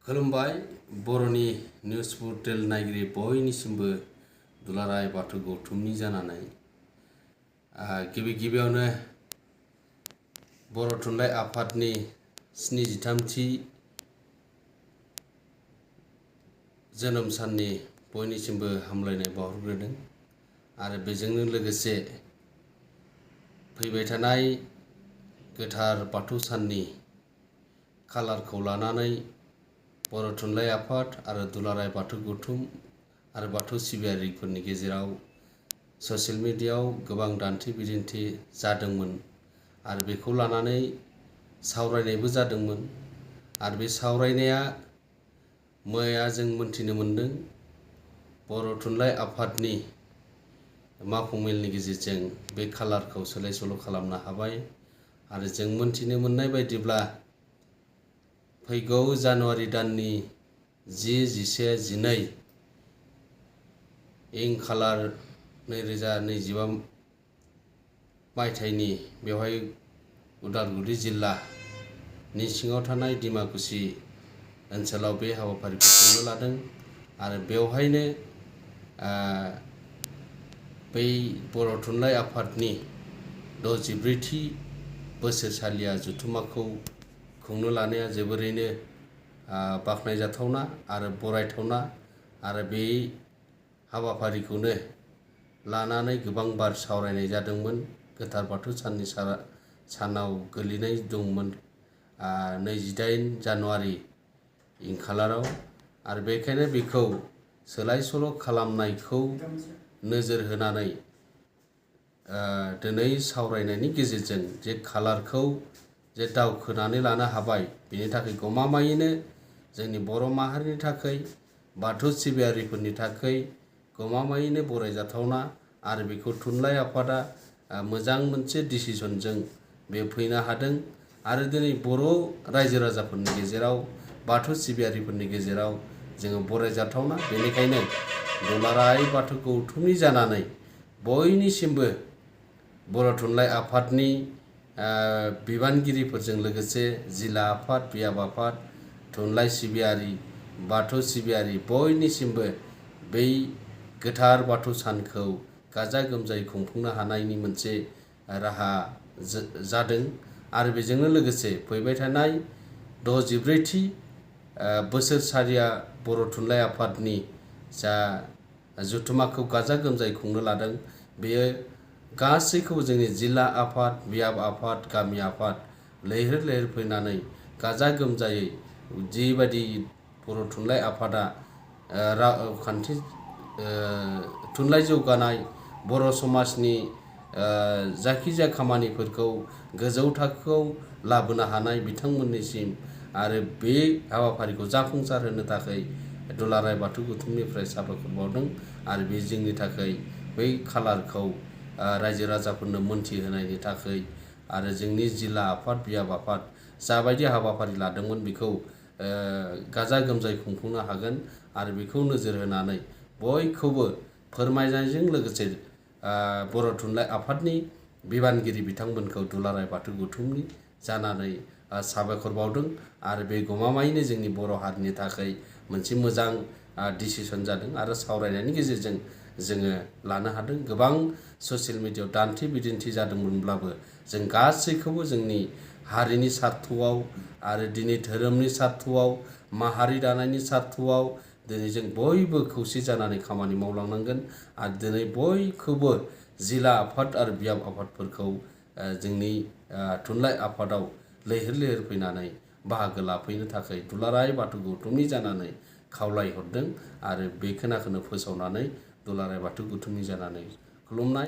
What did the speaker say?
खुलुमबाय बर'नि news portal नायगिरि बयनिसिमबो दुलाराय बाथौ गौथुमनि जानानै गिबियावनो बर' थुनलाइ आफादनि 73थि जोनोम साननि बयनिसिमबो हामलायनाय बावहरग्रोदों आरो बेजोंनो लोगोसे फैबाय थानाय गोथार बाथौ साननि खालारखौ लानानै बर' थुनलाइ आफाद आरो दुलाराय बाथौ गौथुम आरो बाथौ सिबियारिफोरनि गेजेराव ससियेल मिडियायाव गोबां दान्थे बिदान्थे जादोंमोन आरो बेखौ लानानै सावरायनायबो जादोंमोन आरो बे सावरायनाया मैया जों मोनथिनो मोनदों बर' थुनलाइ आफादनि मावफुंमेलनि गेजेरजों बे खालारखौ सोलाय सोल' खालामनो हाबाय आरो जों मोनथिनो मोननाय बायदिब्ला फैगौ जानुवारि दाननि 10, 11, 12 इं खालार 2025 मायथाइनि बेवहाय उदालगुरि जिल्लानि सिङाव थानाय डिमाकुसि ओनसोलाव बे हाबाफारिखौ खुंनो लादों आरो बेवहायनो बै बर' थुनलाइ आफादनि 64थि बोसोरसालिया जथुम्माखौ खुंनो लानाया जोबोरैनो बाख्नायजाथावना आरो बरायथावना आरो बे हाबाफारिखौनो लानानै गोबां बार सावरायनाय जादोंमोन। गोथार बाथौ साननि सानाव गोलैनाय दंमोन 28 जानुवारि इं खालाराव आरो बेखायनो बेखौ सोलाय सोल' खालामनायखौ नोजोर होनानै दिनै सावरायनायनि गेजेरजों जे खालारखौ जे दावखोनानै लानो हाबाय बेनि थाखाय गमामायैनो जोंनि बर' माहारिनि थाखाय बाथौ सिबियारिफोरनि थाखाय गमामायैनो बरायजाथावना आरो बेखौ थुनलाइ आफादा मोजां मोनसे डिसिजनजों बे फैनो हादों आरो दिनै बर' रायजो राजाफोरनि गेजेराव बाथौ सिबियारिफोरनि गेजेराव जोङो बरायजाथावना बेनिखायनो दुलाराय बाथौ गौथुमनि जानानै बयनिसिमबो बर' थुनलाइ आफादनि बिबानगिरिफोरजों लोगोसे जिल्ला आफाद बियाब आफाद थुनलाइ सिबियारि बाथौ सिबियारि बयनिसिमबो बै गोथार बाथौ सानखौ गाजा गोमजायै खुंफुंनो हानायनि मोनसे राहा जादों आरो बेजोंनो लोगोसे फैबाय थानाय 64थि बोसोरसालिया बर' थुनलाइ आफादनि जा जथुम्माखौ गाजा गोमजायै खुंनो लादों बेयो गासैखौबो जोंनि जिल्ला आफाद बियाब आफाद गामि आफाद लैहोर लैहोर फैनानै गाजा गोमजायै जिबायदि बर' थुनलाइ आफादा रावखान्थि थुनलाइ जौगानाय बर' समाजनि जायखिजाया खामानिफोरखौ गोजौ थाखोआव लाबोनो हानाय बिथांमोननिसिम आरो बे हाबाफारिखौ जाफुंसार होनो थाखाय दुलाराय बाथौ गौथुमनिफ्राय साबायखर बावदों आरो बे जोंनि थाखाय बै खालारखौ रायजो राजाफोरनो मोनथिहोनायनि थाखाय आरो जोंनि जिल्ला आफाद बियाब आफाद जाबायदि हाबाफारि लादोंमोन बेखौ गाजा गोमजायै खुंफुंनो हागोन आरो बेखौ नोजोर होनानै बयखौबो फोरमायनायजों लोगोसे बर' थुनलाइ आफादनि बिबानगिरि बिथांमोनखौ दुलाराय बाथौ गौथुमनि जानानै साबायखर बावदों आरो बे गमामायैनो जोंनि बर' हारिनि थाखाय मोनसे मोजां डिसिसन जादों आरो सावरायनायनि गेजेरजों जोङो लानो हादों गोबां ससियेल मिडियायाव दान्थे बिदान्थे जादोंमोनब्लाबो जों गासैखौबो जोंनि हारिनि सार्थआव आरो दिनै धोरोमनि सार्थआव माहारि दानायनि सार्थआव दिनै जों बयबो खौसे जानानै खामानि मावलांनांगोन आरो दिनै बयखौबो जिल्ला आफाद आरो बियाब आफादफोरखौ जोंनि थुनलाइ आफादाव लैहोर लैहोर फैनानै बाहागो लाफैनो थाखाय दुलाराय बाथौ गौथुमनि जानानै खावलायहरदों आरो बे खोनाखौनो फोसावनानै दुलाराय बाथौ गौथुमनि जानानै खुलुमनाय